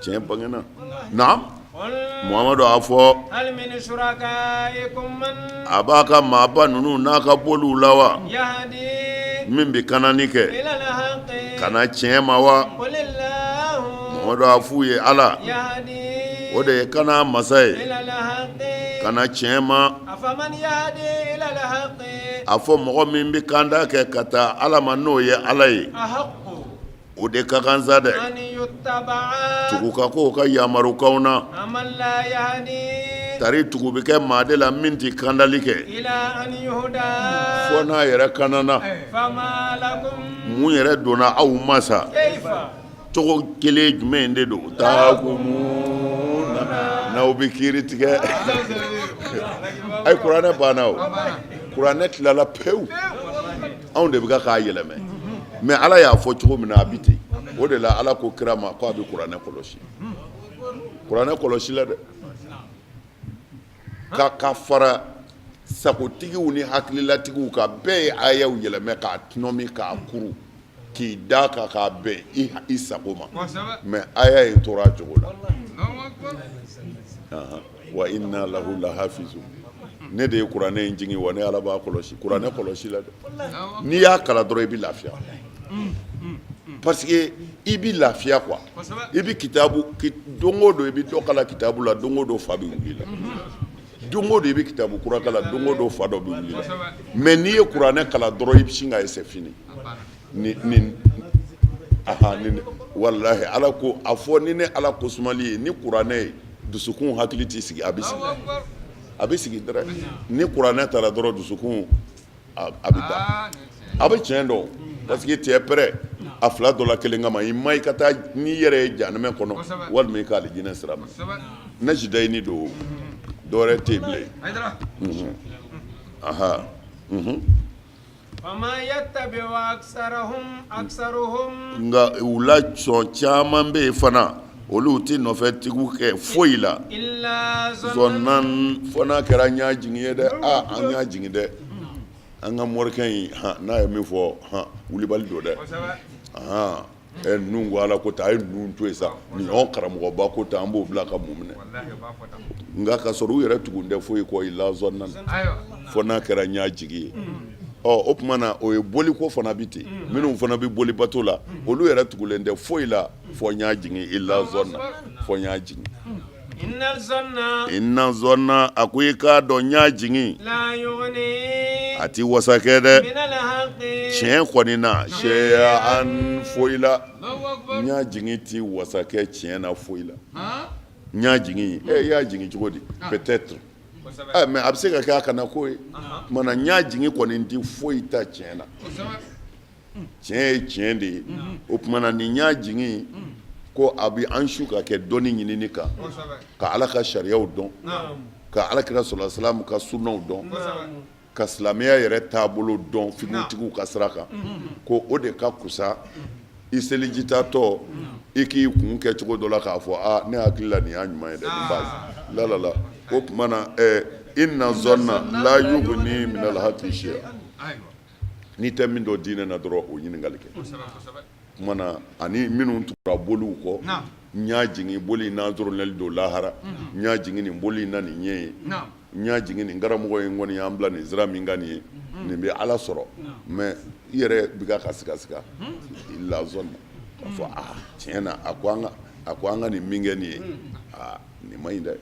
Tiɲɛ bangena. Naam. Muhamadu a fɔ a b'a ka maaba ninnu n'a ka boliw la wa min bɛ kanani kɛ ka na tiɲɛ ma wa? Muhamadu a f'u ye Ala o de ye kana masa ye ka na tiɲɛ ma. A fɔ mɔgɔ min bɛ kanda kɛ ka taa Ala ma n'o ye Ala ye. O de ka kan sa dɛ tugu ka k'o ka yamarukanw na tari tugu bɛ kɛ maa de la min tɛ kandali kɛ fo n'a yɛrɛ kanana mun yɛrɛ donna aw ma sa cogo kelen jumɛn de don tahkumuna n'aw bɛ kiiri tigɛ ayi kuranɛ banna o kuranɛ tilala pewu. Anw de bɛ ka k'a yɛlɛmɛ mais Ala y'a fɔ cogo min na a bɛ ten o de la Ala ko kira ma ko a bɛ kuranɛ kɔlɔsi kuranɛ kɔlɔsi la dɛ ka fara sagotigiw ni hakililatigiw kan bɛɛ ye ayaw yɛlɛmɛ k'a tɔnɔmi k'a kuru k'i da kan k'a bɛn i sago ma mais aya in tora a cogo la wa inna lahu lahafizun ne de ye kuranɛ in jigin wa ne Ala b'a kɔlɔsi kuranɛ kɔlɔsi la dɛ n'i y'a kalan dɔrɔn i bɛ lafiya parce que i bɛ lafiya quoi i bɛ kitabu don o don i bɛ dɔ kalan kitabu la don o don fa bɛ wuli la don o don i bɛ kitabu kura kalan don o don fa dɔ bɛ wuli la mais n'i ye kuranɛ kalan dɔrɔn i bɛ sin ka ye c'est fini ni ni aha ni walahi Ala ko a fɔ ni ne Ala ko sumali ye ni kuranɛ ye dusukun hakili tɛ sigi a bɛ sigi a bɛ sigi dɛrɛ ni kuranɛ taara dɔrɔn dusukun a bɛ da a bɛ tiɲɛ dɔn parce que tu es prêt a fila dɔ la kelen kama i ma i ka taa n'i yɛrɛ ye jahanama kɔnɔ walima i ka alijinɛ sira minɛ najidayini don dɔwɛrɛ tɛ yen bilen aha. Nka u la sɔn caman bɛ yen fana olu tɛ nɔfɛtigiw kɛ foyi la fo n'a kɛra ɲɛ jigin ye dɛ an ɲɛ jigin dɛ an ka morikɛ in n'a ye min fɔ wulibali don dɛ Ninnu ko Ala ko tan a ye ninnu to yen sa nin y'anw karamɔgɔba ko tan an b'o bila ka mun minɛ nka ka sɔrɔ u yɛrɛ tugun tɛ foyi kɔ illa zannan fo n'a kɛra ɲɛ jigi ye ɔ o tuma na o ye boliko fana bɛ ten minnu fana bɛ boli bato la olu yɛrɛ tugulen tɛ foyi la fo ɲɛ jigi illa zannan fo ɲɛ jigi inna zanna a ko i k'a dɔn ɲɛ jigin a tɛ wasa kɛ dɛ tiɲɛ kɔni na shay'an foyi la ɲɛ jigin tɛ wasa kɛ tiɲɛ na foyi la ɲɛ jigin e y'a jigin cogo di peut-être mais a bɛ se ka kɛ a kana ko ye tuma na ɲɛ jigin kɔni tɛ foyi ta tiɲɛ na tiɲɛ ye tiɲɛ de ye o tuma na nin ɲɛ jigin ko a bɛ an su ka kɛ dɔnni ɲinini kan ka Ala ka sariyaw dɔn ka Ala kira sallallahu alaihi wasallam ka sunnaw dɔn ka silamɛya yɛrɛ taabolo dɔn figutigiw ka sira kan ko o de ka kusa i selijitatɔ i k'i kun kɛ cogo dɔ la k'a fɔ aa ne hakili la nin y'a ɲuman ye dɛ nin b'a la la la o tuma na inna zanna la yughni minal haqqi shay'an N'i tɛ min dɔn diinɛ na dɔrɔn o ɲininkali kɛ tuma na ani minnu tugura boliw kɔ n y'a jigin boli in n'a zɔrɔnɛli don lahara n y'a jigin nin boli in na nin ɲɛ ye n y'a jigin nin karamɔgɔ in kɔni y'an bila nin sira min kan nin ye nin bɛ Ala sɔrɔ mais i yɛrɛ bɛ ka sigasiga illa zanna k'a fɔ aa tiɲɛ na a ko an ka nin min kɛ nin ye aa nin man ɲi dɛ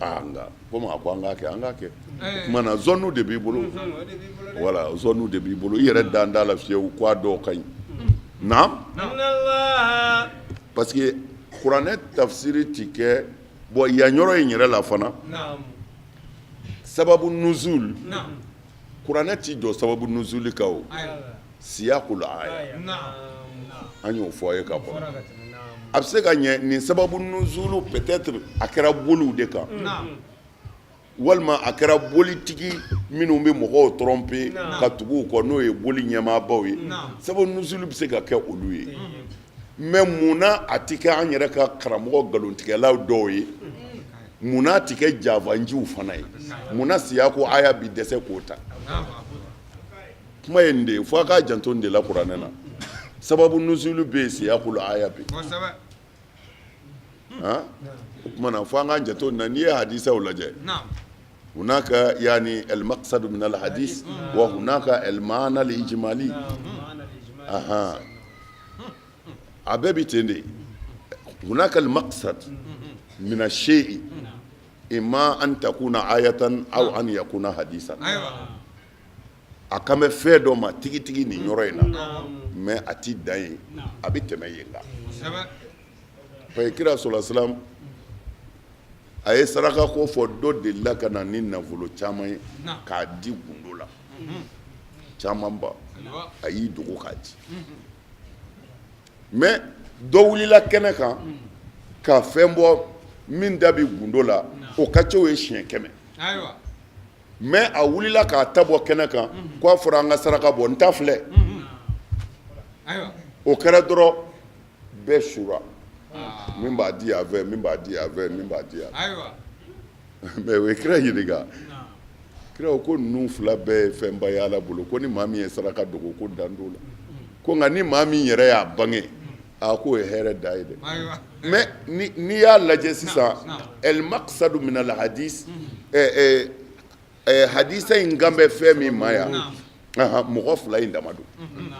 aa nka komi a ko an k'a kɛ an k'a kɛ o tuma na zɔnnu de b'i bolo voilà zɔnnu de b'i bolo i yɛrɛ dan t'a la fiyewu ko a dɔw ka ɲi naam parce que kuranɛ tafsiri ti kɛ bon yan yɔrɔ in yɛrɛ la fana sababu nuzul kuranɛ ti jɔ sababu nuzuli kan o siyakul aya an y'o fɔ a ye ka kɔrɔ a bɛ se ka ɲɛ nin sababu nuzulu peut-être a kɛra boliw de kan walima a kɛra bolitigi minnu bɛ mɔgɔw tromper ka tugu u kɔ n'o ye boli ɲɛmaabaw ye sababu nuzulu bɛ se ka kɛ olu ye mais munna a tɛ kɛ an yɛrɛ ka karamɔgɔ nkalontigɛlaw dɔw ye munna a tɛ kɛ janfanjiw fana ye munna siyaku aya bɛ dɛsɛ k'o ta kuma ye nin de ye fo a k'a janto nin de la kuranɛ na sababu nuzulu bɛ yen siyakul aya bɛ yen. O tuma na fo an k'an janto na, n'i ye hadisaw lajɛ, hunaka yani al-maqsad min al-hadis wa hunaka al-ma'na al-ijmali. Ahan, a bɛɛ bɛ ten de. Hunaka al-maqsad min ash-shay'i imma an takuna ayatan aw an yakuna hadisan. A kan bɛ fɛn dɔ ma tigitigi nin yɔrɔ in na, mais a ti dan yen, a bɛ tɛmɛ yen kan. Parce que kira sɔrɔla salam, a ye saraka ko fɔ, dɔ delila ka na ni nafolo caman ye k'a di gundo la, camanba, a y'i dogo k'a di. Mais dɔ wulila kɛnɛ kan ka fɛn bɔ min da bɛ gundo la, o ka ca o ye siɲɛ 100. Mais a wulila k'a ta bɔ kɛnɛ kan k'a fɔra an ka saraka bɔ, n ta filɛ. O kɛra dɔrɔn, bɛɛ sura, min b'a di yan fɛ, min b'a di yan fɛ, min b'a di yan. Mais o ye kira ɲininka. Kira ko ninnu fila bɛɛ ye fɛnba ye Ala bolo, ko ni maa min ye saraka dogo, ko dan t'o la, ko nka ni maa min yɛrɛ y'a bange, a k'o ye hɛrɛ dan ye dɛ. Mais n'i y'a lajɛ sisan, el maqsadu min al hadis, hadisa in kan bɛ fɛn min ma yan, mɔgɔ fila in dama don,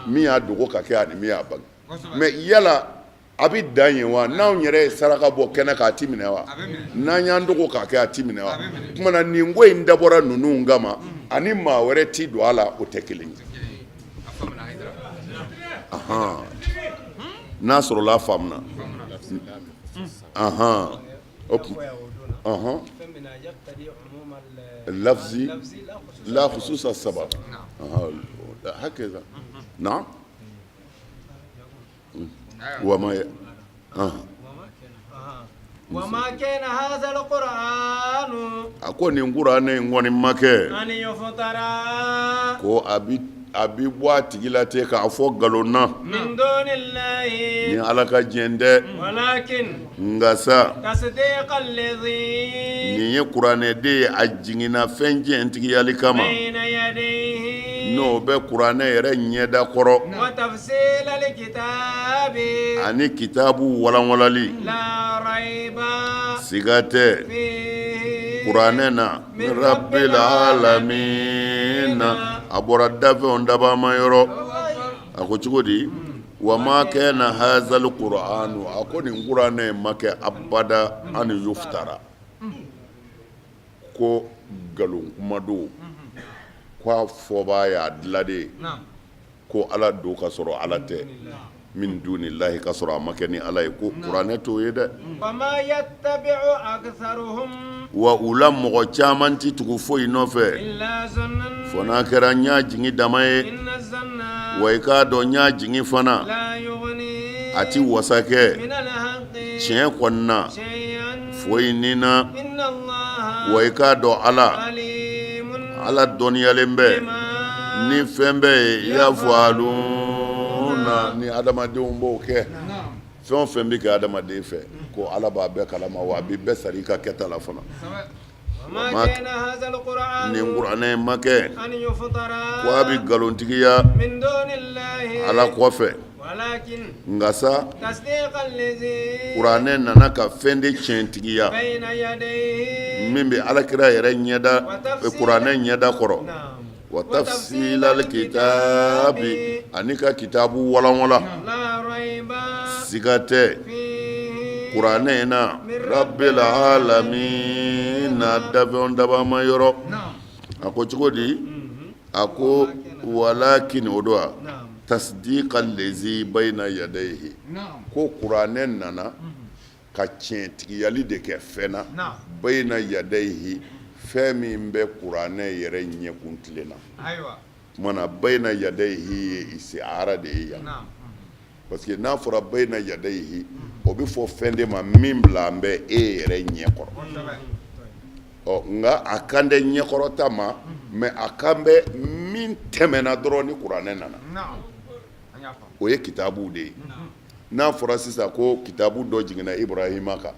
min y'a dogo ka kɛ ani min y'a bange. Mais yala a bɛ dan yen wa? N'anw yɛrɛ ye saraka bɔ kɛnɛ kan, a ti minɛ wa? N'an y'an dogo k'a kɛ, a ti minɛ wa? Tuma na nin ko in dabɔra ninnu kama, ani maa wɛrɛ ti don a la, o tɛ kelen ye. N'a sɔrɔla a faamuna. O lafzi la khususa sabab hakaza. Naam, wa ma a ko nin kuranɛ in kɔni ma kɛ ko a bɛ bɔ a tigi la ten k'a fɔ nkalon na ni Ala ka diɲɛ tɛ. Nka sa, nin ye kuranɛ de ye, a jiginna fɛn tiɲɛtigiyali kama, n'o bɛ kuranɛ yɛrɛ ɲɛda kɔrɔ, ani kitabu walanwalali. Siga tɛ kuranɛ na, min rabbil alamina, a bɔra dafɛnw dabama yɔrɔ. A ko cogo di? Wa ma kana hazal qur'anu, a ko nin kuranɛ ma kɛ abada an yuftara, ko nkalon kuma don, ko a fɔbaa y'a dilan de, ko Ala don ka sɔrɔ Ala tɛ, min dunillahi, ka sɔrɔ a ma kɛ ni Ala ye, ko kuranɛ t'o ye dɛ. Wa u la mɔgɔ caman tɛ tugu foyi nɔfɛ fo n'a kɛra ɲa jigin dama ye. Wa i k'a dɔn ɲa jigin fana a tɛ wasa kɛ tiɲɛ kɔni na foyi ni na. Wa i k'a dɔn Ala, Ala dɔnniyalen bɛ ni fɛn bɛɛ ye, yafaluna, ni adamadenw b'o kɛ. Fɛn o fɛn bɛ kɛ adamaden fɛ, ko Ala b'a bɛɛ kalama, wa a bɛ bɛɛ sara i ka kɛta la fana. Nin kuranɛ ma kɛ ko a bɛ nkalontigiya Ala kɔfɛ. Nka sa, kuranɛ nana ka fɛn de tiɲɛtigiya min bɛ alakira yɛrɛ ɲɛda, kuranɛ ɲɛda kɔrɔ, wa tafsilal kitabi, ani ka kitabu walanwalan. Siga tɛ kuranɛ in na, rabbil alamina, dafɛnw dabama yɔrɔ. A ko cogo di? A ko walakin, o don wa, tasdiqa lezi bayna yadayhi, ko kuranɛ nana ka tiɲɛtigiyali de kɛ fɛn na, bayna yadayhi, fɛn min bɛ kuranɛ yɛrɛ ɲɛkun tilen na. Tuma na bayna yadayhi ye istiara de ye yan, parce que n'a fɔra bayna yadayhi, o bɛ fɔ fɛn de ma min bila an bɛ e yɛrɛ ɲɛkɔrɔ. Ɔ nka a kan tɛ ɲɛkɔrɔta ma, mais a kan bɛ min tɛmɛna dɔrɔn ni kuranɛ nana, o ye kitabu de ye. N'a fɔra sisan ko kitabu dɔ jiginna Ibrahima kan,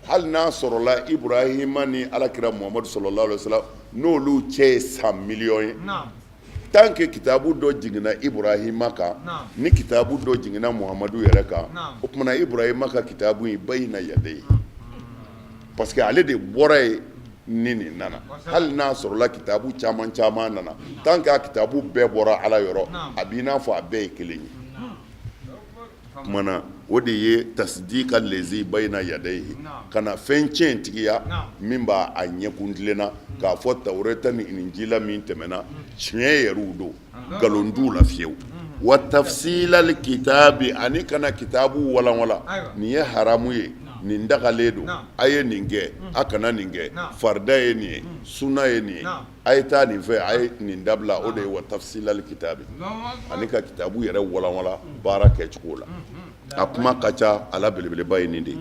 hali n'a sɔrɔla Ibrahima ni alakira Muhamadu sallallahu alaihi wasallam n'olu cɛ ye san miliyɔn ye. Tant que kitabu dɔ jiginna Ibrahima kan ni kitabu dɔ jiginna Muhamadu yɛrɛ kan, o tuma na Ibrahima ka kitabu in bayina yadayi, parce que ale de bɔra yen ni nin nana. Hali n'a sɔrɔla kitabu caman caman nana, tant que a kitabu bɛɛ bɔra Ala yɔrɔ, a b'i n'a fɔ a bɛɛ ye kelen ye. Tuma na o de ye tasdika lezi bayina yadayi, ka na fɛn tiɲɛ tigiya min b'a a ɲɛkun tilenna k'a fɔ tawureta ni injila min tɛmɛna tiɲɛ yɛrɛw don, nkalon t'u la fiyewu. Wa tafsilal kitabi, ani ka na kitabu walanwalan, nin ye haramu ye, nin dagalen don, a ye nin kɛ, a kana nin kɛ, farida ye nin ye, suna ye nin ye, a ye taa nin fɛ, a ye nin dabila. O de ye wa tafsilal kitabi, ani ka kitabu yɛrɛ walanwalan baara kɛcogo la. A kuma ka ca, a la belebeleba ye nin de ye.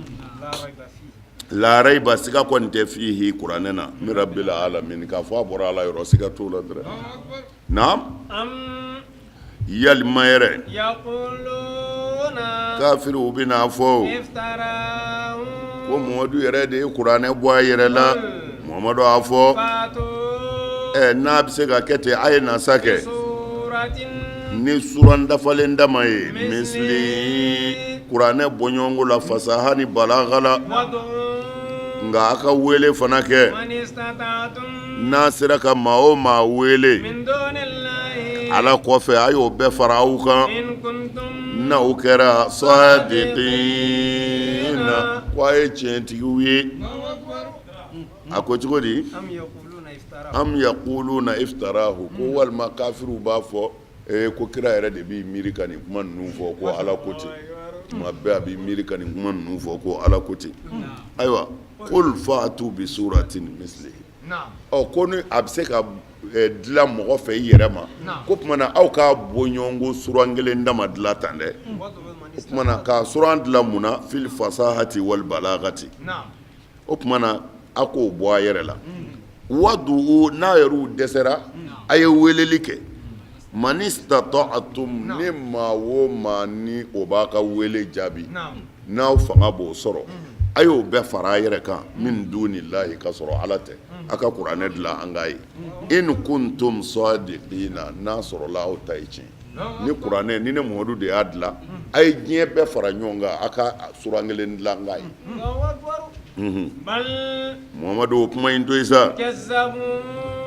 La raiba, siga kɔni tɛ, fihi, kuranɛ na, min rabbil alamin, k'a fɔ a bɔra Ala yɔrɔ, siga t'o la dɛrɛ. Naam, yalima yɛrɛ kafiriw bɛn'a fɔ ko Muhamadu yɛrɛ de ye kuranɛ bɔ a yɛrɛ la. Muhamadu a fɔ, ɛ n'a bɛ se ka kɛ ten, a ye na sa kɛ ni suran dafalen dama ye, misili kuranɛ bɔɲɔgɔnko la, fasaha ni balaga la. Nka a ka wele fana kɛ, n'a sera ka maa o maa wele Ala kɔfɛ, a y'o bɛɛ fara aw kan, n'aw kɛra sadiqina, ko a ye tiɲɛtigiw ye. A ko cogo di? Am yaquluna iftarahu, ko walima kafiriw b'a fɔ ee ko kira yɛrɛ de b'i miiri ka nin kuma ninnu fɔ ko Ala ko ten. Tuma bɛɛ a b'i miiri ka nin kuma ninnu fɔ ko Ala ko ten. Ayiwa, qul fa'tu bi suratin mislihi. Ɔ ko ni a bɛ se ka dilan mɔgɔ fɛ i yɛrɛ ma, ko tuma na aw k'a bɔɲɔgɔnko suran kelen dama dilan tan dɛ. O tuma na k'a suran dilan mun na? Fil fasahati wal balagati. O tuma na a k'o bɔ a yɛrɛ la. Wadu'u, n'a yɛrɛw dɛsɛra, a ye weleli kɛ, manistata'tum, ni maa o maa ni o b'a ka wele jaabi, n'aw fanga b'o sɔrɔ, a y'o bɛɛ fara a yɛrɛ kan, min dunillahi, ka sɔrɔ Ala tɛ, a ka kuranɛ dilan an k'a ye, in kuntum sadiqina, n'a sɔrɔla aw ta ye tiɲɛ ni kuranɛ ni ne Muhamadu de y'a dilan, a ye diɲɛ bɛɛ fara ɲɔgɔn kan, a ka suran kelen dilan an k'a ye. Muhamadu, o kuma in to yen sa.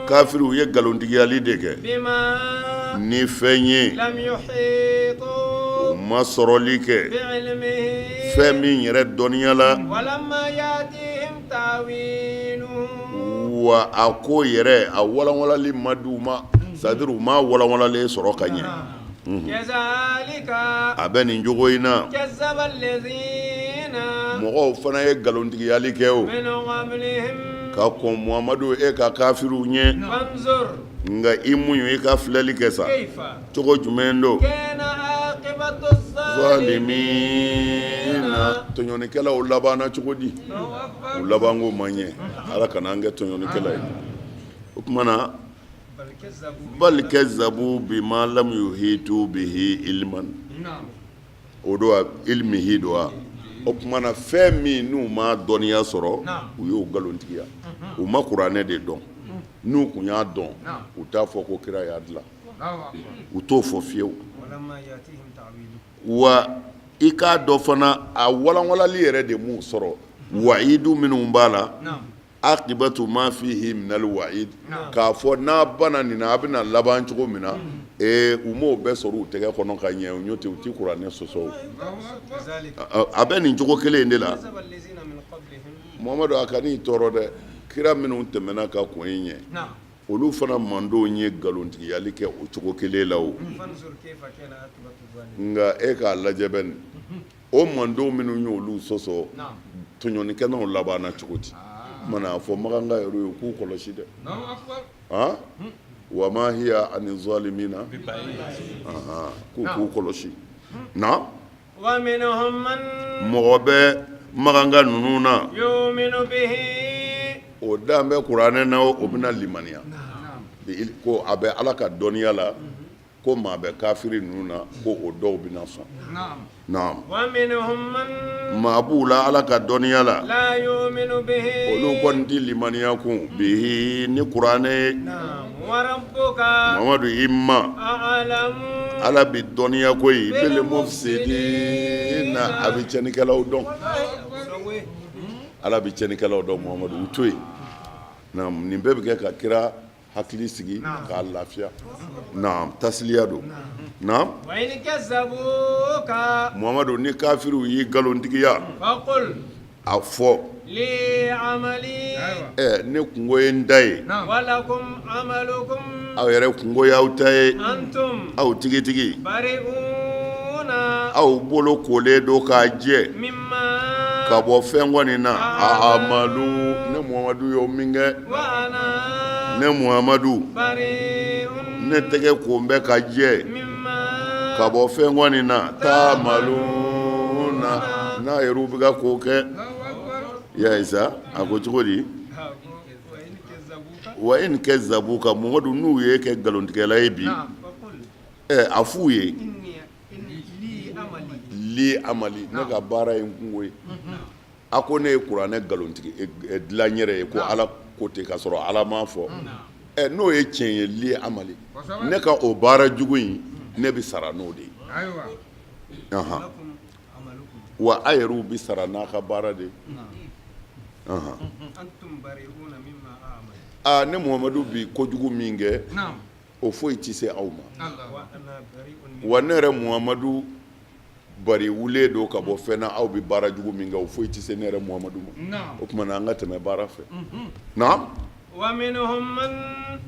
Kafiriw ye nkalontigiyali de kɛ ni fɛn ye u ma sɔrɔli kɛ fɛn min yɛrɛ dɔnniya la, wa a ko yɛrɛ a walanwalali ma di u ma, c'est-à-dire u ma walanwalalen sɔrɔ ka ɲɛ. A bɛ nin cogo in na, mɔgɔw fana ye nkalontigiyali kɛ o ka kɔn Muhamadu e ka kafiriw ɲɛ. Nka i muɲu, i ka filɛli kɛ sa, cogo jumɛn don zalimina, tɔɲɔnikɛlaw labanna cogo di? U labanko ma ɲɛ. Ala kana an kɛ tɔɲɔnikɛla ye. O tuma na bal kazzabu bima lam yuhitu bihi ilman, o don ilmihi don wa. O tuma na fɛn min n'u ma dɔnniya sɔrɔ, u y'o nkalontigiya. U ma kuranɛ de dɔn. N'u tun y'a dɔn, u t'a fɔ ko kira y'a dilan, u t'o fɔ fiyewu. Wa i k'a dɔn fana, a walanwalali yɛrɛ de m'u sɔrɔ, wayidu minnu b'a la, akibatu ma fihi minal wa'id, k'a fɔ n'a banna nin na, a bɛna laban cogo min na, ee u m'o bɛɛ sɔrɔ u tɛgɛ kɔnɔ ka ɲɛ. U ɲɔ tɛ, u tɛ kuranɛ sɔsɔ. A bɛ nin cogo kelen in de la. Muhamadu, a kan'i tɔɔrɔ dɛ. Kira minnu tɛmɛna ka kɔn i ɲɛ, olu fana mantɔnw ye nkalontigiyali kɛ o cogo kelen la o. Nka e k'a lajɛ bɛ nin o mantɔn minnu ye olu sɔsɔ, tɔɲɔnikɛlaw labanna cogo di? Mana a fɔ makanka yɛrɛ ye k'u kɔlɔsi dɛ. Wa ma hiya ani zalimina, k'u k'u kɔlɔsi na. Mɔgɔ bɛ makanka ninnu na, o dan bɛ kuranɛ na, o bɛna limaniya ko a bɛ Ala ka dɔnniya la, ko maa bɛ kafiri ninnu na, ko o dɔw bɛna sɔn. Naam, maa b'u la Ala ka dɔnniya la, olu kɔni tɛ limaniya kun bihi ni kuranɛ ye. Mamadu i ma Ala bɛ dɔnniya koyi bil mufsidina a bɛ tiɲɛnikɛlaw dɔn Ala bɛ tiɲɛnikɛlaw dɔn Mamadu u to yen nin bɛɛ bɛ kɛ ka kira hakili sigi k'a lafiya naam tasiliya don naam Mamadu ni kafiriw y'i nkalontigiya a fɔ ne kunko ye n ta ye aw yɛrɛ kunko y'aw ta ye aw tigitigi aw bolo kolen don k'a jɛ ka bɔ fɛn kɔni na amalu ne Muhamadu y'o min kɛ ne Muhamadu ne tɛgɛ ko bɛ ka jɛ ka bɔ fɛn kɔni na taamaluna n'a yɛrɛ bɛ ka ko kɛ ya isa a ko cogo di wa in kazzabuka Muhamadu n'u y'e kɛ nkalontigɛla ye bi a f'u ye li amali ne ka baara ye n kunko ye a ko ne ye kuranɛ nkalontigi dilan n yɛrɛ ye ko Ala ko ten ka sɔrɔ Ala m'a fɔ ɛ n'o ye tiɲɛ ye li amali ne ka o baara jugu in ne bɛ sara n'o de ye wa a yɛrɛw bɛ sara n'a ka baara de ye aa ne Muhamadu bi kojugu min kɛ o foyi tɛ se aw ma wa ne yɛrɛ Muhamadu bariwulen don ka bɔ fɛn na aw bɛ baara jugu min kɛ o foyi tɛ se ne yɛrɛ Muhamadu ma o tuma na an ka tɛmɛ baara fɛ naam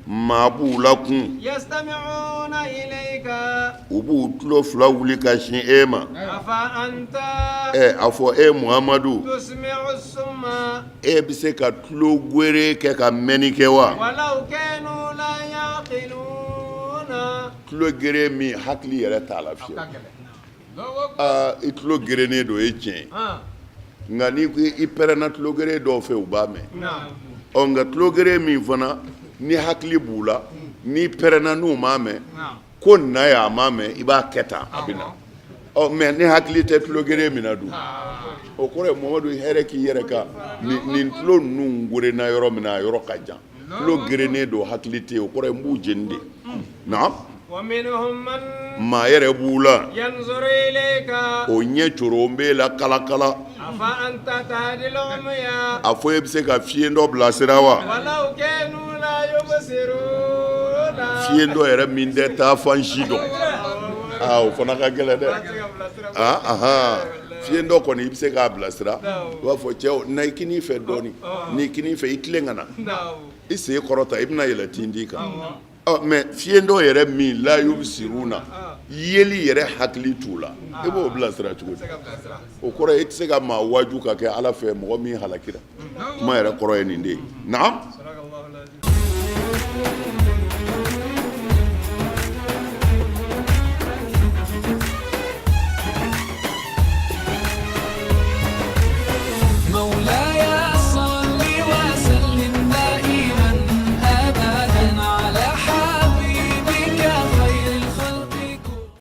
maa b'u la kun u b'u tulo fila wuli ka sin e ma ɛ a fɔ e Muhamadu e bɛ se ka tulo gere kɛ ka mɛnni kɛ wa tulo gere min hakili yɛrɛ t'a la fiyewu aa i tulo gerennen don o ye tiɲɛ ye nka n'i ko i pɛrɛnna tulo gere dɔw fɛ u b'a mɛn ɔ nka tulo gere min fana ni hakili b'u la n'i pɛrɛnna n'u m'a mɛn ko na yan a m'a mɛn i b'a kɛ tan a bɛ na ɔ mɛ ni hakili tɛ tulo gere min na dun o kɔrɔ ye Mamadu hɛrɛ k'i yɛrɛ kan nin tulo ninnu gerenna yɔrɔ min na a yɔrɔ ka jan tulo gerennen don hakili tɛ yen o kɔrɔ ye n b'u jeni de naam maa yɛrɛ b'u la o ɲɛ coron b'e la kalakala a fɔ e bɛ se ka fiyentɔ bilasira wa fiyentɔ yɛrɛ min tɛ taafan si dɔn aa o fana ka gɛlɛn dɛ fiyentɔ kɔni i bɛ se k'a bilasira i b'a fɔ cɛw na i kinin fɛ dɔɔnin n'i kinin fɛ i tilen ka na i sen kɔrɔta i bɛna yɛlɛ tintin kan ɔ mɛ fiyentɔ yɛrɛ min la yubsiruna yeli yɛrɛ hakili t'u la i b'o bilasira cogo di o kɔrɔ e tɛ se ka maa waaju ka kɛ Ala fɛ mɔgɔ min halakira kuma yɛrɛ kɔrɔ ye nin de ye naam.